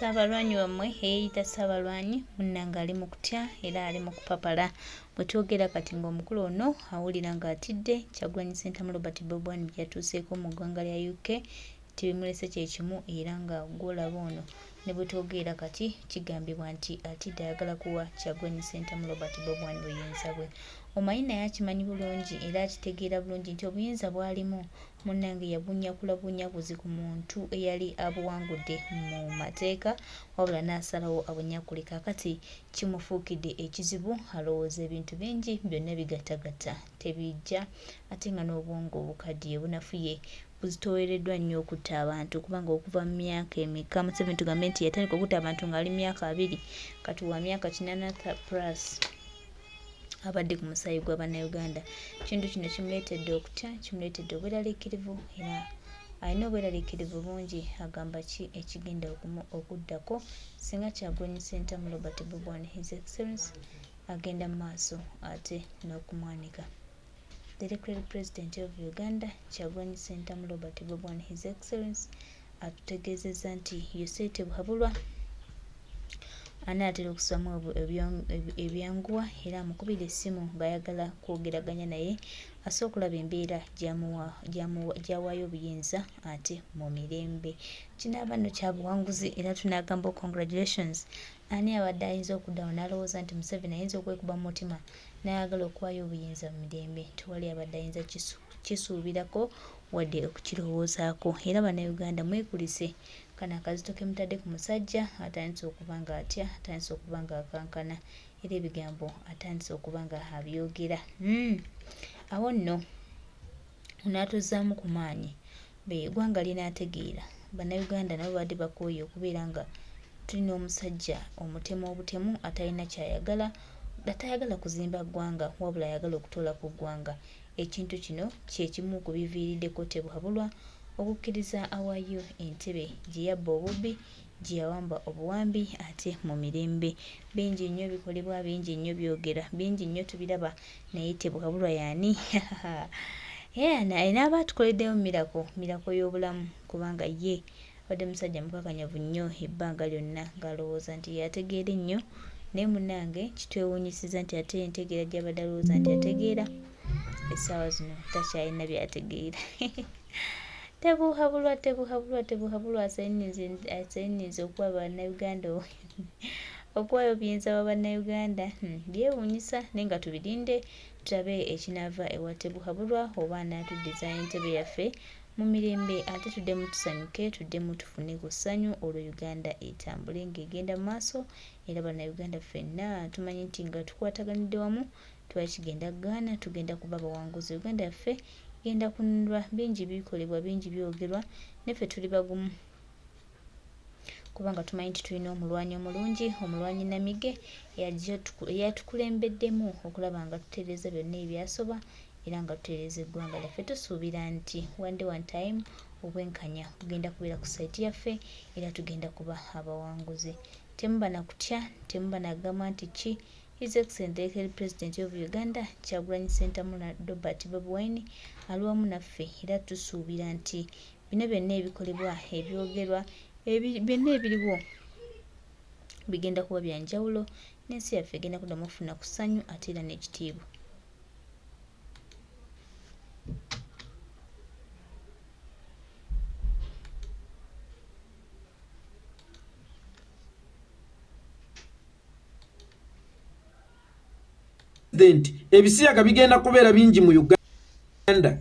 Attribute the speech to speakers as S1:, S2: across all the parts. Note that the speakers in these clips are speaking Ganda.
S1: Ssaabalwanyi wammwe eyeeyita Ssaabalwanyi munnange ali mu kutya era ali mu kupapala. Bwe twogera kati ng'omukulu ono awulira ng'atidde Kyagulanyi Ssentamu Robert Bobi Wine bye yatuuseeko mu ggwanga lya UK tebimulese kye kimu era nga gw'olaba ono ne bwe twogerera kati kigambibwa nti atidde ayagala kuwa Kyagulanyi Ssentamu Robert Bobi Wine buyinza bwe. Omanyi naye akimanyi bulungi era akitegeera bulungi nti obuyinza bw'alimu Munnange yabunyakula bunyakuzi ku muntu eyali abuwangudde mu mateeka wabula n'asalawo abunyakule. Kaakati kimufuukidde ekizibu, alowooza ebintu bingi byonna bigattagatta tebijja ate nga n'obwongo bukaddiye bunafuye buzitoowereddwa nnyo okutta abantu kubanga okuva mu myaka emeka Museveni tugambe nti yatandika okutta abantu ng'ali mu myaka abiri kati wa myaka kinaana plus. abadde ku musaayi gwa Bannayuganda. Ekintu kino kimuleetedde okutya, kimuleetedde obweraliikirivu era alina obweraliikirivu bungi agamba ki ekigenda okuddako singa Kyagulanyi Ssentamu Robert Bobi Wine His Excellence agenda mu maaso ate n'okumwanika. The Elected President of Uganda Kyagulanyi Ssentamu Robert Bobi Wine His Excellence atutegeezezza nti Yoseri Tebuhaburwa anaatera okusaamu ebyanguwa era amukubira essimu ng'ayagala kwogeraganya naye asobola okulaba embeera gy'awaayo obuyinza ate mu mirembe. Kinaaba nno kya buwanguzi era tunaagamba congratulations. Ani abadde ayinza okuddawo n'alowooza nti Museveni ayinza okwekuba mu mutima n'ayagala okuwaayo obuyinza mu mirembe? Tewali abadde ayinza kisuubirako wadde okukirowoozaako era Bannayuganda mwekulise kano akazito ke mutadde ku musajja atandise okuba nga atya atandise okuba nga akankana era ebigambo atandise okuba nga abyogera hmm. Awo nno onaatuzzaamu ku maanyi eggwanga linaategeera Bannayuganda nabo babadde bakooye okubeera nga tulina omusajja omutemu obutemu atalina kyayagala atayagala kuzimba ggwanga wabula ayagala okutoola ku ggwanga. Ekintu kino kye kimu ku biviiriddeko Tebuhaburwa okukkiriza awaayo entebe gye yabba obubbi, gye yawamba obuwambi ate mu mirembe. Bingi nnyo bikolebwa, bingi nnyo byogera, bingi nnyo tubiraba naye Tebuhaburwa y'ani? Naaba atukoleddeyo mirako, mirako y'obulamu kubanga ye Abadde musajja mukakanyavu nnyo ebbanga lyonna ng'alowooza nti y'ategeera ennyo naye munnange kitwewuunyisizza nti ate entegeera gy'abadde alowooza nti ategeera essaawa zino takyalina by'ategeera. Tebuhabulwa tebuhabulwa tebuhabulwa asayininze okuwa bannayuganda okuwaayo obuyinza bwa bannayuganda hmm, byewuunyisa naye nga tubirinde tulabe ekinaava ewa Tebuhabulwa oba anaatuddiza entebe yaffe mu mirembe ate tuddemu tusanyuke tuddemu tufune ku ssanyu olwo Uganda etambule ng'egenda mu maaso era bannayuganda ffenna tumanyi nti nga tukwataganidde wamu twali kigenda Ghana tugenda kuba bawanguzi Uganda yaffe genda kununulwa bingi bikolebwa bingi byogerwa neffe tuli bagumu kubanga tumanyi nti tulina omulwanyi omulungi omulwanyi Namige eyatukulembeddemu okulaba nga tutereeza byonna ebyasoba era nga tutereeza eggwanga lyaffe. Tusuubira nti one day one time obwenkanya bugenda kubeera ku site yaffe era tugenda kuba abawanguzi. Temuba na kutya, temuba na kugamba nti ki His Excellency the President of Uganda Kyagulanyi Ssentamu Robert Bobi Wine ali wamu naffe era tusuubira nti bino byonna ebikolebwa, ebyogerwa, byonna ebiriwo bigenda kuba bya njawulo n'ensi yaffe egenda kuddamu okufuna ku ssanyu ate era n'ekitiibwa.
S2: President, ebisiyaga bigenda kubeera bingi mu Uganda.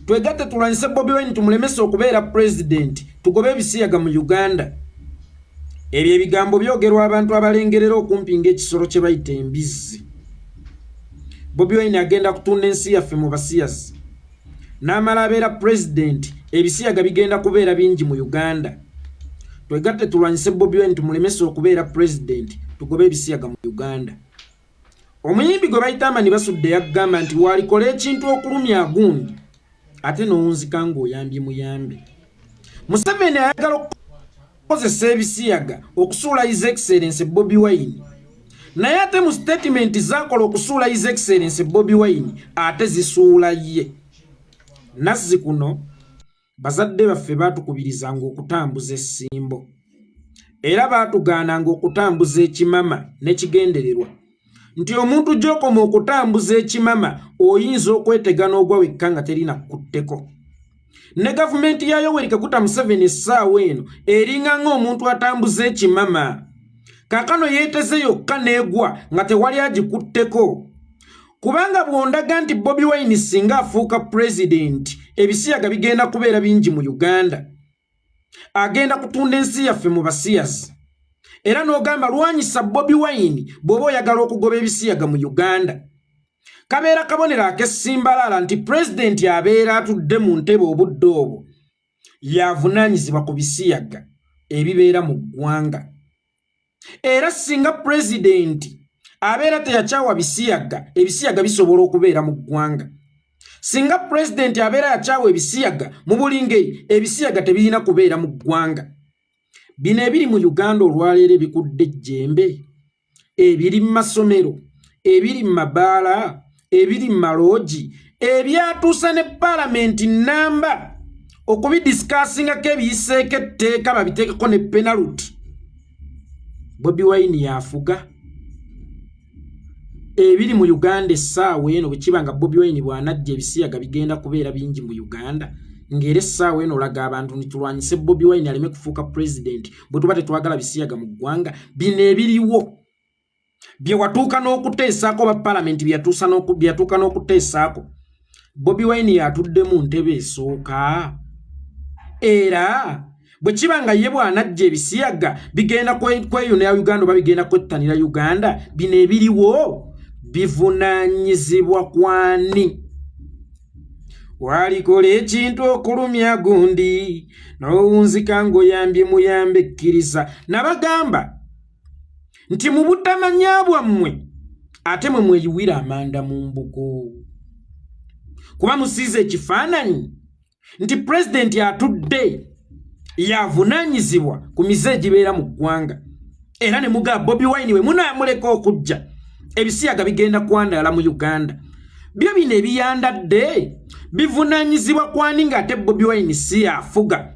S2: Twegatte tulwanyise Bobi Wine tumulemese okubeera president, tugobe ebisiyaga mu Uganda. Ebyo ebigambo byogerwa abantu abalengerera okumpi ng'ekisolo kye bayita embizzi. Bobi Wine agenda kutunda ensi yaffe mu basiyazi n'amala abeera pulezidenti, ebisiyaga bigenda kubeera bingi mu Uganda. Twegatte tulwanyise Bobi Wine tumulemese okubeera pulezidenti, tugobe ebisiyaga mu Uganda. Omuyimbi gwe bayita Amani Basudde yagamba nti walikola ekintu okulumya agundi ate n'owunzika ng'oyambye muyambe. Museveni ayagala okukozesa ebisiyaga okusuula His Excellency Bobi Wine naye ate mu sitatimenti zaakola okusuula His Excellency Bobi Wine ate zisuula ye. Nazzi kuno bazadde baffe baatukubirizanga okutambuza essimbo. Era baatugaananga okutambuza ekimama n'ekigendererwa nti omuntu gy'okoma okutambuza ekimama oyinza okwetega n'ogwa wekka nga teri nakkutteko. Ne gavumenti ya Yoweri Kaguta Museveni essaawa eno eringa ng'omuntu atambuza ekimama. Kaakano yeeteze yokka n'egwa nga tewali agikutteko. Kubanga bw'ondaga nti Bobi Wine singa afuuka pulezidenti ebisiyaga bigenda kubeera bingi mu Uganda. Agenda kutunda ensi yaffe mu basiyazi. Era n'ogamba lwanyisa Bobi Wine bw'oba oyagala okugoba ebisiyaga mu Uganda. Kabeera kabonero ak'essimbalaala nti pulezidenti abeera atudde mu ntebe obudde obwo y'avunaanyizibwa ku bisiyaga ebibeera mu ggwanga. Era singa pulezidenti abeera teyakyawa bisiyaga, ebisiyaga bisobola okubeera mu ggwanga. Singa pulezidenti abeera yakyawa ebisiyaga mu buli ngeri, ebisiyaga tebirina kubeera mu ggwanga. Bino ebiri mu Uganda olwaleero ebikudde ejjembe, ebiri mu masomero, ebiri mu mabaala, ebiri mu maloogi, ebyatuusa ne palamenti nnamba okubidisikaasingako ebiyiseeko etteeka babiteekeko ne penaluti. Bobi Wine yafuga ebiri mu Uganda essaawa eno. Bwe kiba nga Bobi Wine bw'anajja ebisiyaga bigenda kubeera bingi mu Uganda, ng'era essaawa eno olaga abantu nti tulwanyise Bobi Wine aleme kufuuka pulezidenti bwe tuba tetwagala bisiyaga mu ggwanga. Bino ebiriwo bye watuuka n'okuteesaako oba palamenti bye yatuuka n'okuteesaako, Bobi Wine yatudde mu ntebe esooka. Era bwe kiba nga ye bw'anajja ebisiyaga bigenda kweyunira Uganda oba bigenda kwettanira Uganda, bino ebiriwo bivunaanyizibwa kwani? Walikola ekintu okulumya gundi n'owunzika ng'oyambye muyambe kkiriza. Nabagamba nti mu butamanya bwammwe ate mwe mweyiwira amanda mu mbugo, kuba musiize ekifaananyi nti pulezidenti atudde yavunaanyizibwa ku mize egibeera mu ggwanga, era ne mugaa Bobi Wine we munaamuleka okujja ebisiyaga bigenda kwandaala mu Uganda. Byo bino ebiyandadde bivunaanyizibwa kwani ng'ate Bobi Wine si yafuga?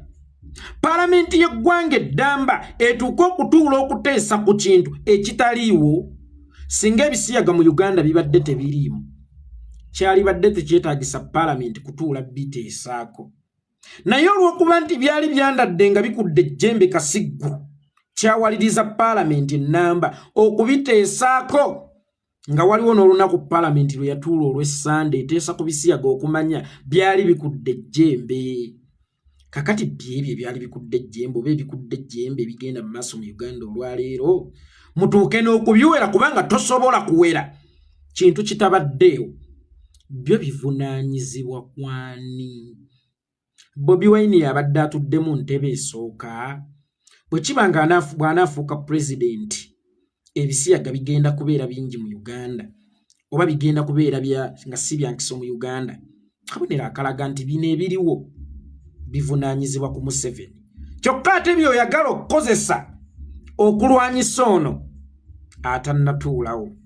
S2: Palamenti y'eggwanga eddamba etuuke okutuula okuteesa ku kintu ekitaliiwo. Singa ebisiyaga mu Uganda bibadde tebiriimu, kyalibadde tekyetaagisa palamenti kutuula biteesaako. Naye olw'okuba nti byali byandadde nga bikudde ejjembe kasiggu, kyawaliriza palamenti ennamba okubiteesaako, nga waliwo n'olunaku palamenti lwe yatuula olw'essande eteesa ku bisiyaga okumanya byali bikudde ejjembe. Kakati byebyo ebyali bikudde ejjembe oba ebikudde ejjembe ebigenda mu maaso mu Uganda olwaleero, mutuuke n'okubiwera, kubanga tosobola kuwera kintu kitabaddeewo. Byo bivunaanyizibwa kwani? Bobi Wine yabadde atudde mu ntebe esooka. Bwe kiba nga bw'anaafuuka pulezidenti ebisiyaga bigenda kubeera bingi mu Uganda oba bigenda kubeera nga si bya nkiso mu Uganda, kabonero akalaga nti bino ebiriwo bivunaanyizibwa ku Museveni. Kyokka ate by'oyagala okukozesa okulwanyisa ono atannatuulawo.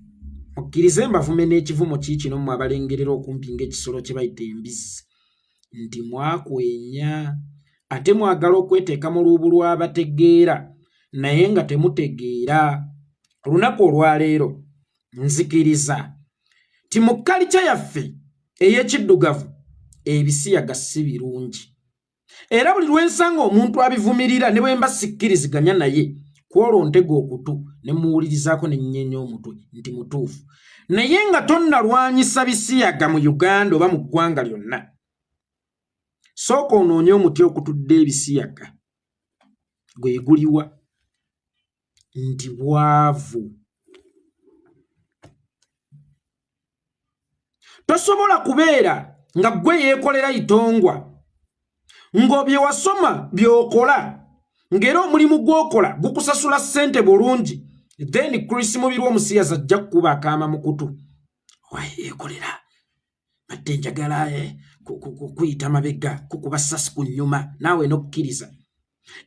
S2: Mukkirize mbavume n'ekivumo kiikino mmwe abalengerera okumpi ng'ekisolo kye bayita embizzi, nti mwakwenya ate mwagala okweteeka mu luubu lw'abategeera naye nga temutegeera. Olunaku olwaleero nzikiriza nti mu kalica yaffe ey'ekiddugavu ebisiyaga si birungi, era buli lwe nsanga omuntu abivumirira ne bwe mba sikkiriziganya naye, ku olwo ntega okutu ne muwulirizaako ne nnyeenya omutwe nti mutuufu. Naye nga tonnalwanyisa bisiyaga mu Uganda oba mu ggwanga lyonna, sooka onoonye omuti okutudde ebisiyaga gwe guliwa nti bwavu. Tosobola kubeera nga ggwe yeekolera itongwa ngo bye wasoma by'okola, ng'era omulimu gw'okola gukusasula ssente bulungi, then Chris Mubiru omusiyazi ajja kukuba akaama mu kutu, wayeekolera badde njagala kuyita mabega kukuba ssasi ku nnyuma naawe n'okkiriza,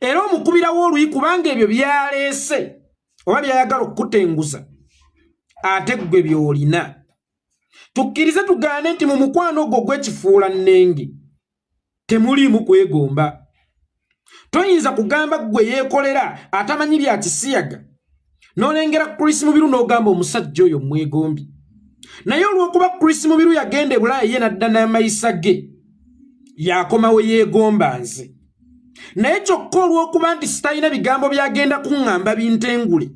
S2: era omukubirawo oluyi kubanga ebyo byaleese oba byayagala okukutenguza ate ggwe by'olina. Tukkirize tugaane nti mu mukwano ogwo ogw'ekifuula nnenge temuliimu kwegomba. Toyinza kugamba ggwe yeekolera atamanyi bya kisiyaga n'olengera Chris Mubiru n'ogamba omusajja oyo mwegombi. Naye olw'okuba Chris Mubiru yagenda e Bulaaya ye n'adda n'amayisa ge, yakomawo yeegomba nze. Naye kyokka olw'okuba nti sitalina bigambo by'agenda kuŋŋamba bintengule,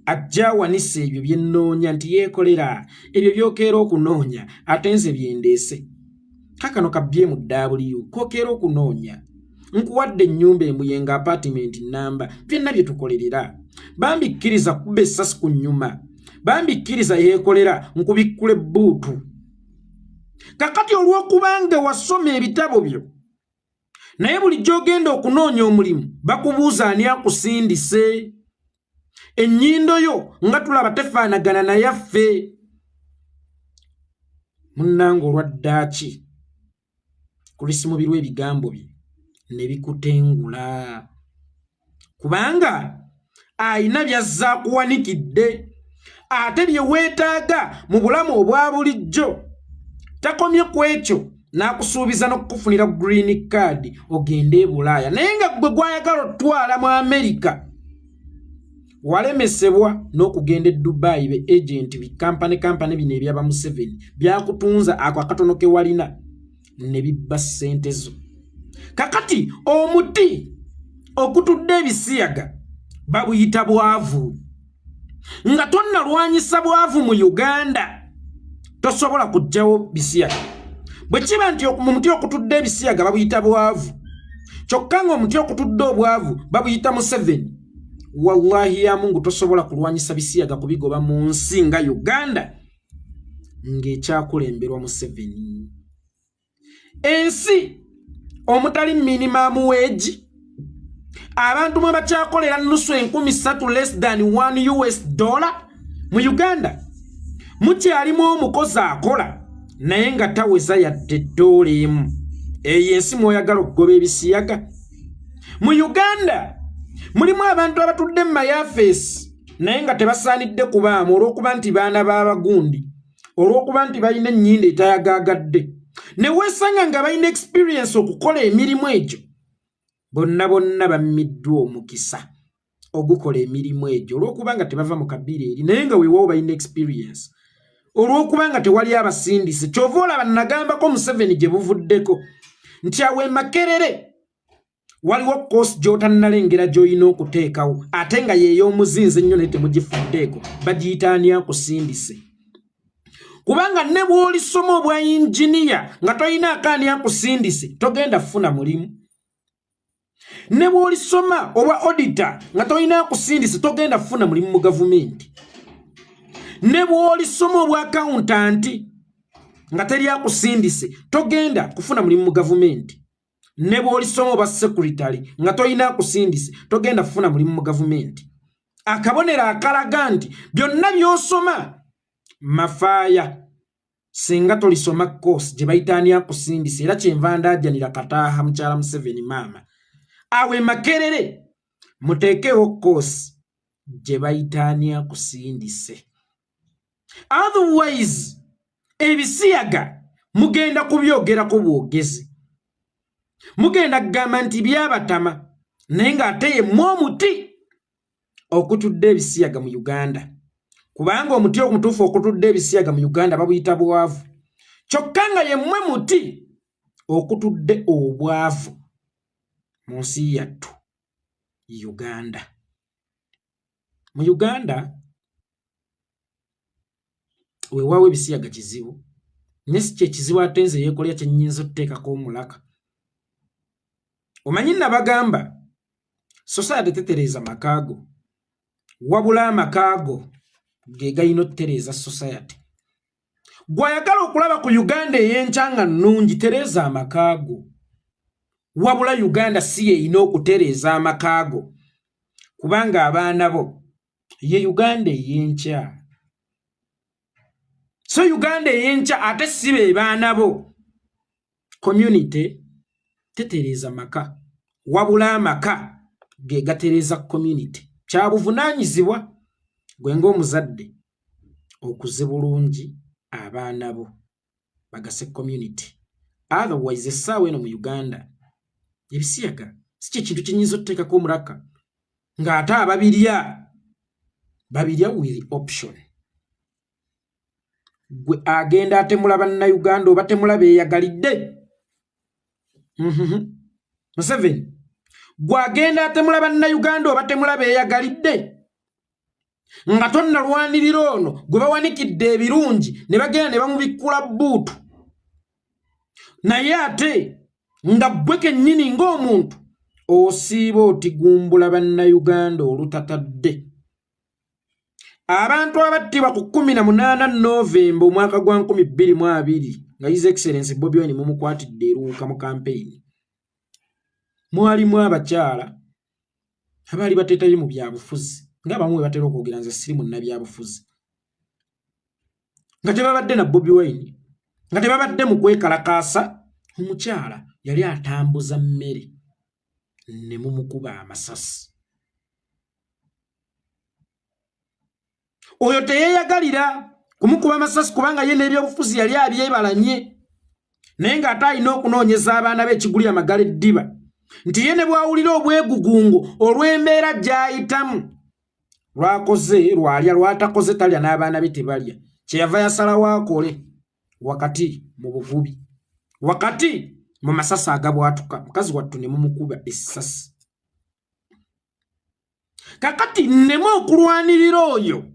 S2: ajja awanise ebyo bye nnoonya nti yeekolera ebyo by'okeera okunoonya ate nze bye ndeese. Kakano ka BMW kokeera okunoonya, nkuwadde ennyumba embuye nga apartment nnamba, byonna bye tukolerera. Bambi kkiriza kuba essasi ku nnyuma, bambi kkiriza yeekolera nkubikkula ebbuutu. Kakati olw'okubanga wasoma ebitabo byo, naye bulijjo ogenda okunoonya omulimu bakubuuza ani akusindise. Ennyindo yo nga tulaba tefaanagana nayaffe. Munnange olwa ddaaki Chris Mubiru ebigambo bye ne bikutengula, kubanga ayina by'azza akuwanikidde ate bye weetaaga mu bulamu obwa bulijjo. Takomye ku ekyo, n'akusuubiza n'okukufunira green card ogende e Bulaaya, naye nga ggwe gw'ayagala otwala mu Amerika walemesebwa n'okugenda e Dubai. Be agent bi kampani kampani bino ebyaba Museveni byakutunza ako akatono ke walina ne bibba ssente zo. Kakati omuti okutudde ebisiyaga babuyita bwavu. Nga tonnalwanyisa bwavu mu Uganda tosobola kuggyawo bisiyaga. Bwe kiba nti mu muti okutudde ebisiyaga babuyita bwavu, kyokka ng'omuti okutudde obwavu babuyita Museveni, wallahi ya Mungu tosobola kulwanyisa bisiyaga kubigoba mu nsi nga Uganda ng'ekyakulemberwa Museveni. Ensi omutali minimum wage, abantu mwe bakyakolera nusu 3000, less than 1 US dollar. Mu Uganda mukyalimu omukozi akola naye nga taweza yadde eddoola emu. Eyo ensi mw'oyagala okugoba ebisiyaga? Mu Uganda mulimu abantu abatudde mu mayafeesi naye nga tebasaanidde kubaamu olw'okuba nti baana b'abagundi, olw'okuba nti balina ennyindo etayagaagadde, ne weesanga nga balina experience okukola emirimu egyo. Bonna bonna bammiddwa omukisa ogukola emirimu egyo olw'okuba nga tebava mu kabiira eri, naye nga weewaawo balina experience, olw'okuba nga tewali abasindise. Kyova olaba nagambako Museveni gye buvuddeko nti awo e Makerere waliwo course gy'otannalengera gy'olina okuteekawo, ate nga yeey'omuzinzi ennyo, naye temugifuddeeko. Bagiyita ani akusindise, kubanga ne bw'olisoma obwa yinginiya nga tolina akaani akusindise togenda kufuna mulimu. Ne bw'olisoma obwa auditor nga tolina akusindise togenda kufuna mulimu mu gavumenti. Ne bw'olisoma obwa accountant nga teri akusindise togenda kufuna mulimu mu gavumenti. Ne bw'olisoma oba secretary nga tolina akusindise togenda kufuna mulimu mu gavumenti. Akabonero akalaga nti byonna by'osoma mafaaya singa tolisoma course gye bayita ani akusindise. Era kyenva ndaajanira Kataaha mukyala Museveni maama awe Makerere muteekewo course gye bayita ani akusindise, otherwise ebisiyaga mugenda kubyogerako bwogezi, mugenda kugamba nti byabatama, naye ng'ate yemmwe omuti okutudde ebisiyaga mu Uganda. Kubanga omuti omutuufu okutudde ebisiyaga mu Uganda babuyita bwavu, kyokka nga yemmwe muti okutudde obwavu mu nsi yattu Uganda. Mu Uganda weewaawo ebisiyaga kizibu, naye si kyekizibu ate nze yeekolera kye nnyinza otuteekako omulaka. Omanyi nabagamba society tetereeza makaago, wabula amakaago ge galina otutereeza society. Gw'ayagala okulaba ku Uganda ey'enkya nga nnungi, tereeza amakaago, wabula Uganda si yeeyina okutereeza amakaago, kubanga abaana bo ye Uganda ey'enkya. So Uganda ey'enkya ate si be baana bo. Community tetereeza maka, wabula amaka ge gatereeza community. Kya buvunaanyizibwa gwe ng'omuzadde okuze bulungi abaana bo bagase community, otherwise essaawa eno mu Uganda ebisiyaga Si kyekintu kyenyinza otuteekako omulaka ng'ate ababirya babirya with option. Gwe agenda atemula bannayuganda oba temula beeyagalidde. Museveni, gwe agenda atemula bannayuganda oba temula beeyagalidde, nga tonnalwanirira ono gwe bawanikidde ebirungi ne bagenda ne bamubikkula bbuutu, naye ate nga ggwe kennyini ng'omuntu osiiba otigumbula bannayuganda olutatadde. Abantu abattibwa ku 18 Novemba omwaka gwa 2020 nga His Excellence Bobi Wine mumukwatidde eruuka mu kampeyini, mwalimu abakyala abaali bateetabye mu byabufuzi, ng'abamu bwe batera okwogera, nze siri munnabyabufuzi, nga tebabadde na Bobi Wine, nga tebabadde mu kwekalakaasa. Omukyala yali atambuza mmere ne mumukuba amasasi. Oyo teyeeyagalira kumukuba masasi, kubanga ye n'ebyobufuzi yali abyebalanye, naye ng'ate alina okunoonyeza abaana be ekiguli amagala eddiba, nti ye ne bw'awulira obwegugungo olw'embeera gy'ayitamu, lwakoze lwalya, lwatakoze talya, n'abaana be tebalya. Kyeyava yasalawo akole wakati mu buvubi, wakati mu masasi agabwatuka, mukazi wattu ne mumukuba essasi. Kakati nneme okulwanirira oyo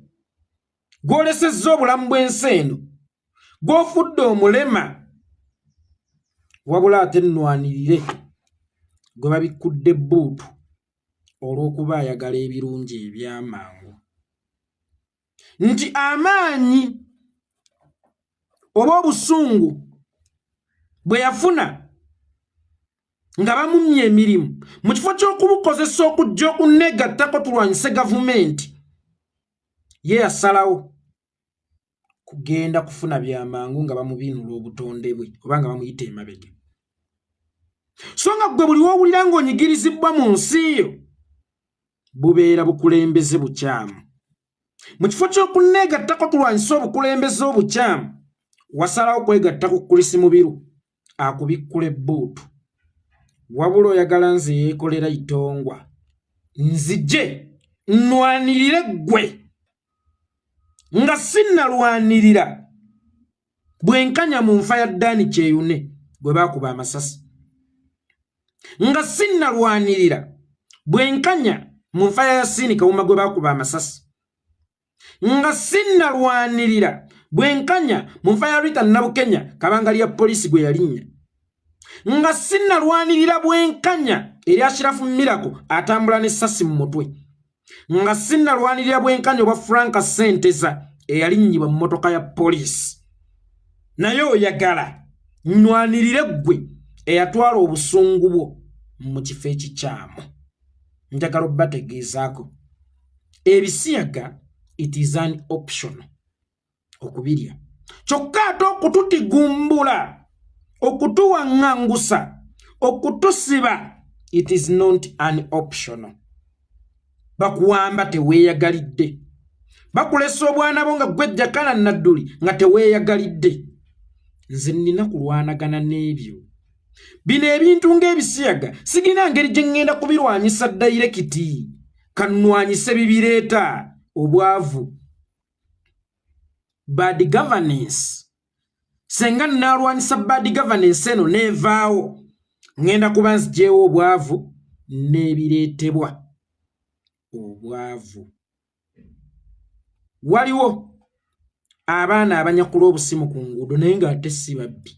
S2: gw'olesezza obulamu bw'ensi eno, gw'ofudde omulema, wabula ate nnwanirire gwe babikkudde bbuutu olw'okuba ayagala ebirungi eby'amangu, nti amaanyi oba obusungu bwe yafuna nga bamummye emirimu, mu kifo ky'okubukozesa okujja okuneegattako tulwanyise gavumenti, ye yasalawo kugenda kufuna byamangu nga bamubiinula obutonde bwe oba nga bamuyita emabega. So nga ggwe buli w'owulira ng'onyigirizibwa mu nsi yo, bubeera bukulembeze bukyamu. Mu kifo ky'okuneegattako tulwanyise obukulembeze obukyamu, wasalawo kwegatta ku Chris Mubiru akubikkula ebbuutu. Wabula oyagala nze yeekolera itongwa nzije nnwanirire ggwe nga sinnalwanirira bwenkanya mu nfa ya Dani Kyeyune gwe baakuba amasasi, nga sinnalwanirira bwenkanya mu nfa ya Yasiini Kawuma gwe baakuba amasasi, nga sinnalwanirira bwenkanya mu nfa ya Rita Nabukenya kabangali ya poliisi gwe yalinnya, nga sinnalwanirira bwenkanya eri Ashirafu Mirako atambula n'essasi mu mutwe, nga sinnalwanirira bwenkanya obwa Frank Ssenteza eyalinnyibwa mu mmotoka ya poliisi, naye oyagala nnwanirire ggwe eyatwala obusungu bwo mu kifo ekikyamu. Njagala obbategeezaako, ebisiyaga it is an option okubirya, kyokka ate okututigumbula, okutuwaŋŋangusa, okutusiba, it is not an option. Bakuwamba teweeyagalidde, bakulesa obwana bo nga gwe Jakana Nadduli nga teweeyagalidde. Nze nnina kulwanagana n'ebyo. Bino ebintu ng'ebisiyaga sigina ngeri gye ŋŋenda kubirwanyisa dayirekiti, kannwanyise bibireeta obwavu, bad governance. Senga nnaalwanyisa bad governance eno neevaawo, ŋŋenda kuba nzigyewo obwavu n'ebireetebwa obwavu. Waliwo abaana abanyakula obusimu ku nguudo, naye ng'ate si babbi.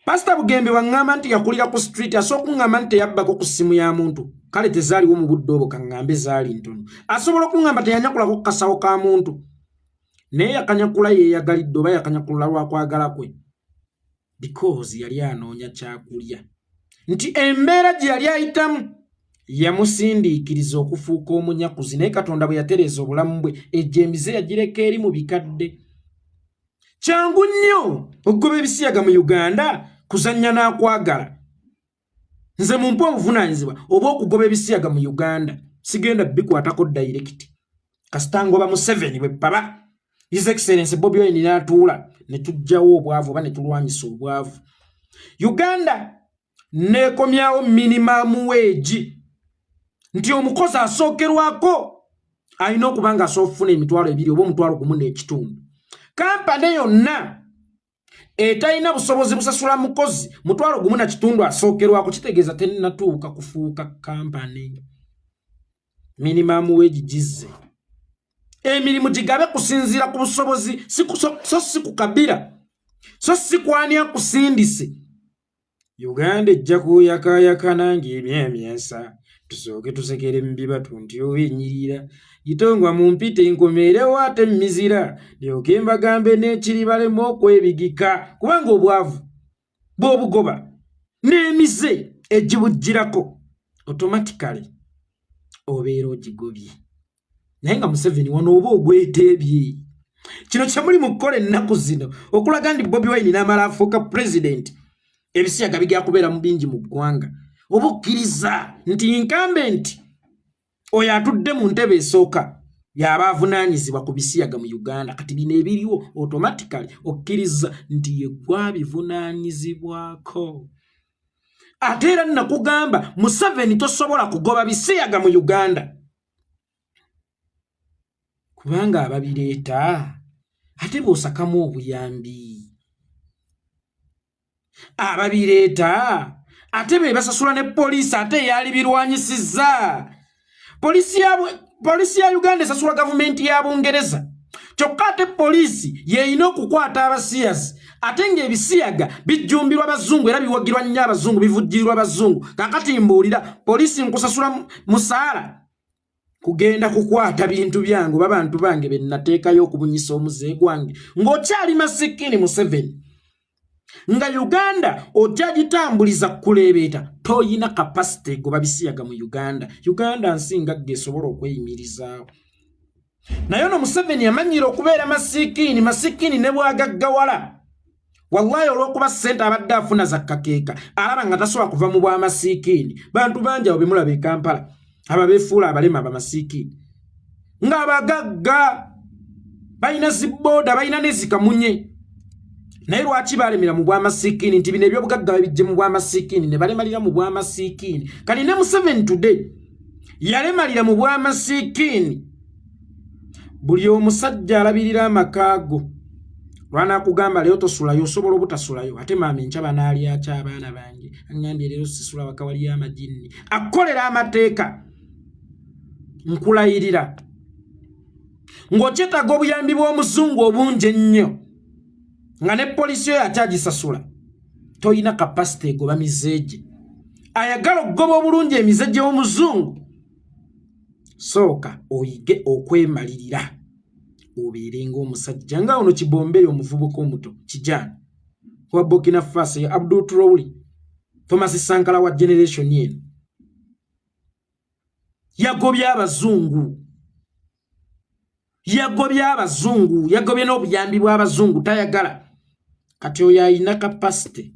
S2: Pasita Bugembe waŋŋamba nti yakulira ku street, asobola okuŋŋamba nti teyabbako ku ssimu ya muntu? Kale tezaaliwo mu budde obwo, kaŋŋambe zaali ntono. Asobola okuŋŋamba teyanyakulako ku kasawo ka muntu, naye yakanyakula yeeyagalidde oba yakanyakula lwakwagala kwe, because yali anoonya kyakulya, nti embeera gye yali ayitamu yamusindiikiriza okufuuka omunyakuzi. Naye Katonda bwe yatereeza obulamu bwe, egyo emize yagireka eri mu bikadde. Kyangu nnyo okugoba ebisiyaga mu Uganda, kuzannya n'akwagala. Nze mumpe obuvunaanyizibwa oba okugoba ebisiyaga mu Uganda, sigenda bikwatako dayirekiti, kasita ngoba Museveni bwe paba His Excellence Bobi Wine n'atuula ne tuggyawo obwavu oba ne tulwanyisa obwavu. Uganda Neekomyawo minimum wage nti omukozi asookerwako alina okuba nga asobola okufuna 2000 oba 1500. Kampani yonna etalina busobozi busasula mukozi 1500 asookerwako, kitegeeza tennatuuka kufuuka kampani. Minimum wage gizze, emirimu gigabe kusinziira ku busobozi, so si ku kabira, so si kwani akusindise. Uganda ejja kuyakayakana ng'emyemyensa. Tusooke tusekere mu bibatu nti oba enyirira itongwa mu mpita enkomeerewo ate mizira, lyoke mbagambe n'ekiribalemu okwebigika, kubanga obwavu bw'obugoba n'emize egibujjirako automatically obeera ogigobye. Naye nga Museveni wano oba ogweteebye kino kyemuli mu kukola ennaku zino okulaga nti Bobi Wine n'amala afuuka pulezidenti, ebisiyaga bigenda kubeera mu bingi mu ggwanga. Oba okkiriza nti incumbent oyo atudde mu ntebe esooka yaba avunaanyizibwa ku bisiyaga mu Uganda. Kati bino ebiriwo automatically okkiriza nti yegwabivunaanyizibwako. Ate era nakugamba, Museveni tosobola kugoba bisiyaga mu Uganda kubanga ababireeta ate bw'osakamu obuyambi, ababireeta ate be basasula ne poliisi ate eyali birwanyisizza. Poliisi ya Uganda esasula gavumenti ya Bungereza, kyokka ate poliisi yeeyina okukwata abasiyazi, ate ng'ebisiyaga bijjumbirwa bazungu era biwagirwa nnyo abazungu, bivujjirirwa bazungu. Kakati mbuulira, poliisi nkusasula musaala kugenda kukwata bintu byange oba bantu bange be nnateekayo okubunyisa omuze gwange ng'okyali masikini Museveni, nga Uganda ojja gitambuliza kuleebeeta? Toyina capacity egoba bisiyaga mu Uganda. Uganda nsi ngagga esobola okweyimirizaawo, naye ono Museveni amanyira okubeera masikiini masikiini ne bwagaggawala. Wallahi, olw'okuba ssente abadde afuna za kakeeka, alaba nga tasobola kuva mu bwamasiikiini. Bantu bangi abo bemulaba e Kampala aba beefuula abalema, abamasiikiini ng'abagagga, balina zibooda, balina nezikamunye. Naye lwaki balemera mu bwamasiikiini? Nti bino ebyobugagga babijje mu bwamasiikiini ne balemalira mu bwamasiikiini. Kati ne Museveni today yalemalira mu bwamasiikiini. Buli omusajja alabirira amaka go lwanakugamba leero tosulayo, osobola obutasulayo. Ate maama, enkya banaalyaki abaana bange? Aŋŋambye leero sisula waka, waliyo amajinni. Akukolera amateeka. Nkulayirira, ng'okyetaaga obuyambi bw'omuzungu obungi ennyo, nga ne poliisi oyo akyagisasula, toyina capacity egoba mizeegye. Ayagala okugoba obulungi emize gy'omuzungu, sooka oyige okwemalirira, obeere ng'omusajja nga ono Kibombeeyo, omuvubuka omuto kijaani wa Burkina Faso ya Abdul Traore, Thomas Sankara wa generation eno. Yagobye abazungu, yagobye abazungu, yagobye n'obuyambi bw'abazungu, tayagala. Kati oyo ayina capacity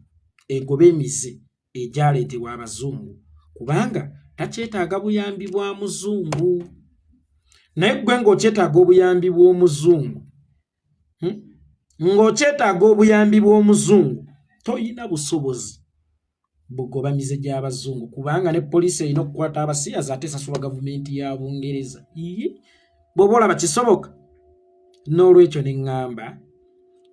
S2: egoba emize egyaleetebwa abazungu kubanga takyetaaga buyambi bwa muzungu. Naye gwe ng'okyetaaga obuyambi bw'omuzungu, Ng'okyetaaga obuyambi bw'omuzungu, toyina busobozi bugoba mize gy'abazungu, kubanga ne poliisi erina okukwata abasiyazi ate esasulwa gavumenti ya Bungereza. Bw'oba olaba kisoboka. N'olwekyo ne ŋŋamba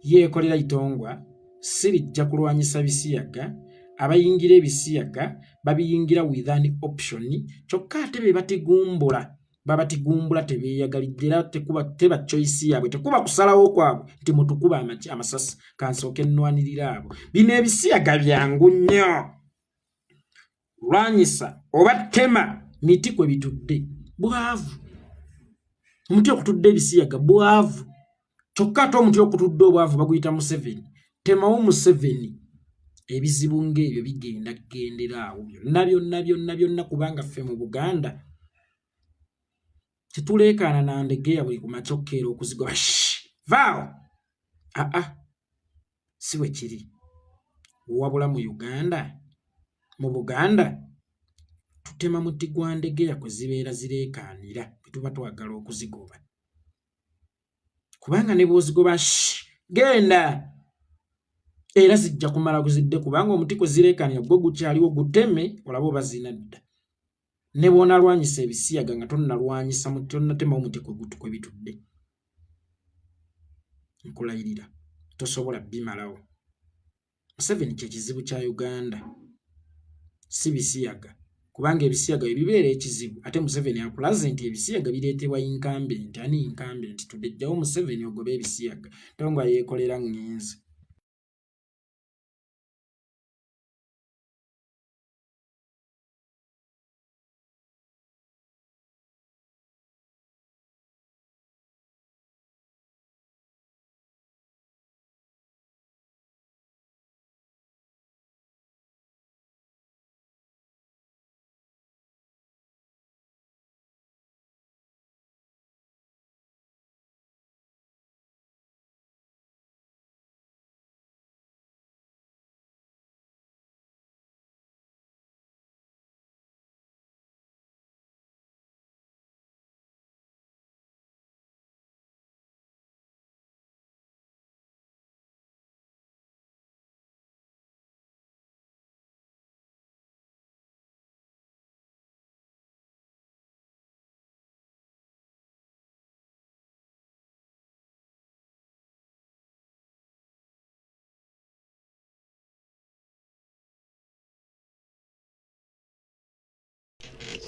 S2: yeekolera itongwa sirijja kulwanyisa bisiyaga. Abayingira ebisiyaga babiyingira with an option, kyokka ate be batigumbula, babatigumbula tebeeyagalidde, era tekuba teba choice yaabwe, tekuba kusalawo kwabwe nti mutukuba amasasi kansooke nnwanirira abo. Bino ebisiyaga byangu nnyo, lwanyisa oba tema miti kwe bitudde. Bwavu omuti okutudde ebisiyaga, bwavu. Kyokka ate omuti okutudde obwavu baguyita Museveni. Temawo Museveni, ebizibu ng'ebyo bigenda kugendera awo byonna byonna byonna byonna, kubanga ffe mu Buganda tetuleekaana na ndegeya buli ku makya okukeera okuzigoba vaawo. Aa, si bwe kiri. Wabula mu Uganda, mu Buganda tutema muti gwa ndegeya kwe zibeera zireekaanira bwe tuba twagala okuzigoba, kubanga ne bw'ozigoba genda. Era zijja kumala guzidde, kubanga omuti kwe zireekanira gwo gukyaliwo, guteme olabe oba zinadda. Ne bw'onalwanyisa ebisiyaga nga tonnalwanyisa, tonnatemawo muti kwe bitudde, nkulayirira tosobola bimalawo. Museveni kye kizibu kya Uganda, si bisiyaga, kubanga ebisiyaga bwe bibeera ekizibu, ate Museveni akulaze nti ebisiyaga bireetebwa incumbent. Ani incumbent? Tudejjawo Museveni ogobe ebisiyaga, tonga yeekolera ŋŋenze.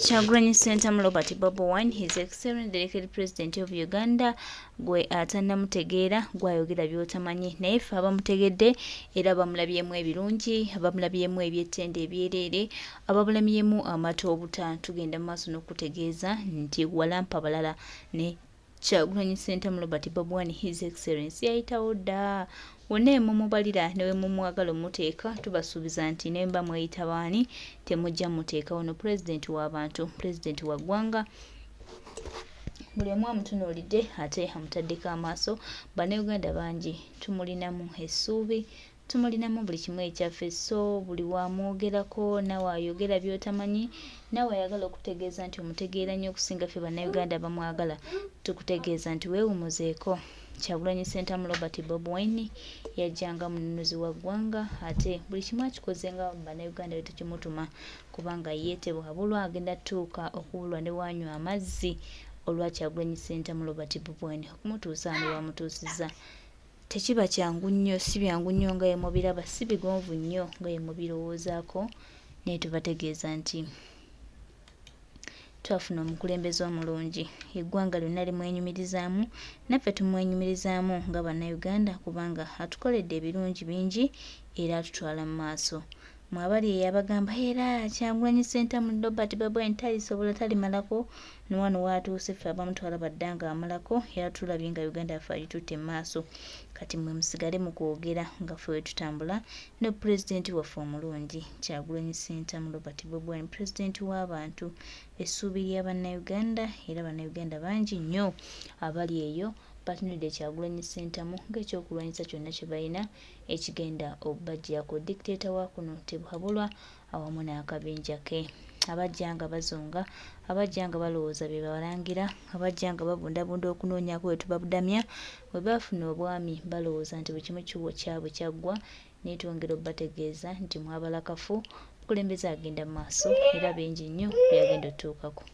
S1: Kyagulanyi Ssentamu Robert Bobi Wine, His Excellency the Elected President of Uganda, gwe atannamutegeera gwayogera by'otamanyi, naye ffe abamutegedde era abamulabyemu ebirungi, abamulabyemu ebyettendo ebyereere, ababulamyemu amata obuta, tugenda mu maaso n'okukutegeeza nti walampa balala ne Kyagulanyi Ssentamu Robert Bobi Wine His Excellency yayitawo dda. Wonna emumubalira ne wemumwagala omuteeka, tubasuubiza nti ne mba mweyita baani temujja muteeka wano. Pulezidenti w'abantu, pulezidenti wa ggwanga, buli omu amutunuulidde ate amutaddeko amaaso. Bannayuganda bangi tumulinamu essuubi, Tumulinamu buli kimu ekyaffe so buli wamwogerako nawe ayogera byotamanyi nawe ayagala okutegeeza nti omutegeera nnyo okusinga ffe bannayuganda abamwagala tukutegeeza nti weewumuzeeko. Kyagulanyi Ssentamu Robert Bob Wine yajja nga mununuzi wa ggwanga ate buli kimu akikoze nga bannayuganda bwe tukimutuma kubanga ye tebwabulwa agenda tuuka okubulwa ne waanywa amazzi olwa Kyagulanyi Ssentamu Robert Bob Wine okumutuusa wano wamutuusizza. Tekiba kyangu nnyo, si byangu nnyo nga bwe mubiraba, si bigonvu nnyo nga bwe mubirowoozaako, naye tubategeeza nti twafuna omukulembeze omulungi. Eggwanga lyonna limwenyumirizaamu, naffe tumwenyumirizaamu nga Bannayuganda kubanga atukoledde ebirungi bingi era atutwala mu maaso. Mwe abali eyo abagamba era Kyagulanyi Ssentamu Robert Bobi Wine talisobola talimalako ne wano w'atuuse ffe abamu twalaba dda nga amalako era tulabye nga Uganda yaffe agitutte mu maaso kati mwe musigale mu kwogera nga ffe wetutambula ne pulezidenti waffe omulungi Kyagulanyi Ssentamu Robert Bobi Wine pulezidenti w'abantu essuubi lya Bannayuganda era Bannayuganda bangi nnyo abali eyo batunulidde Kyagulanyi Ssentamu ng'ekyokulwanyisa kyonna kye balina ekigenda obajjako dictator wa kuno Tibuhaburwa awamu n'akabinja ke. Abajja nga bazunga, abajja nga balowooza be balangira, abajja nga babundabunda okunoonyaako we tubabudamya, bwe baafuna obwami balowooza nti buli kimu kiwo kyabwe kyaggwa naye twongera obategeeza nti mwabala kafu, omukulembeze agenda mu maaso era bingi nnyo by'agenda otutuukako.